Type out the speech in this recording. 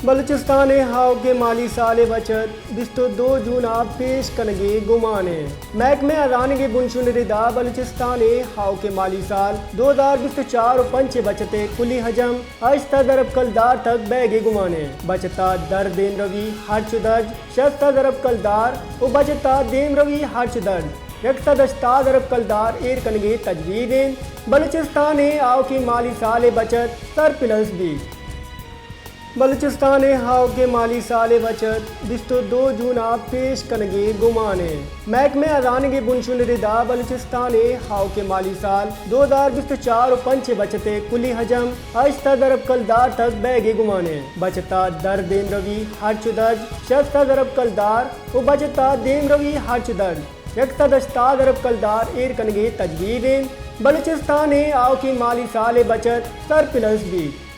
بلوچستان ءِ آؤکیں مالی سال ءِ بچت بیست ءُ دو جون ءَ پیش کنگ ءِ گمان اِنت۔ محکمہ ءِ رہنگ ءِ بنشون ءِ ردا بلوچستان ءِ آؤکیں مالی سال دو ہزار بیست ءُ چار ءُ پنچ ءِ بچت ءِ کلی حجم ہشت سد ارب کلدار تک بئیگ ءِ گمان اِنت۔ بچت ءَ در دیمروی ہرچ ءُ درج شش سد ارب کلدار ءُ بچت ءَ دیمروی ہرچ ءُ درج یک سد ہشتاد ارب کلدار ایر کنگ ءِ تجویز اِنت۔ بلوچستان ءِ آؤکیں مالی سال ءِ بچت سرپلس بیت۔ بلوچستان ءِ آؤکیں مالی سال ءِ بچت بیست ءُ دو جون ءَ پیش کنگ ءِ گمان اِنت۔ محکمہ ءِ رہنگ ءِ بنشون ءِ ردا بلوچستان ءِ آؤکیں مالی سال دو ہزار بیست ءُ چار ءُ پنچ ءِ بچت ءِ کلی حجم ہشت سد ارب کلدار تک بئیگ ءِ گمان اِنت۔ بچت ءَ در دیمروی ہرچ ءُ درج شش سد ارب کلدار ءُ بچت ءَ دیمروی ہرچ ءُ درج یک سد ہشتاد ارب کلدار ایر کنگ ءِ تجویز اِنت۔ بلوچستان ءِ آؤکیں مالی سال ءِ بچت سرپلس بیت۔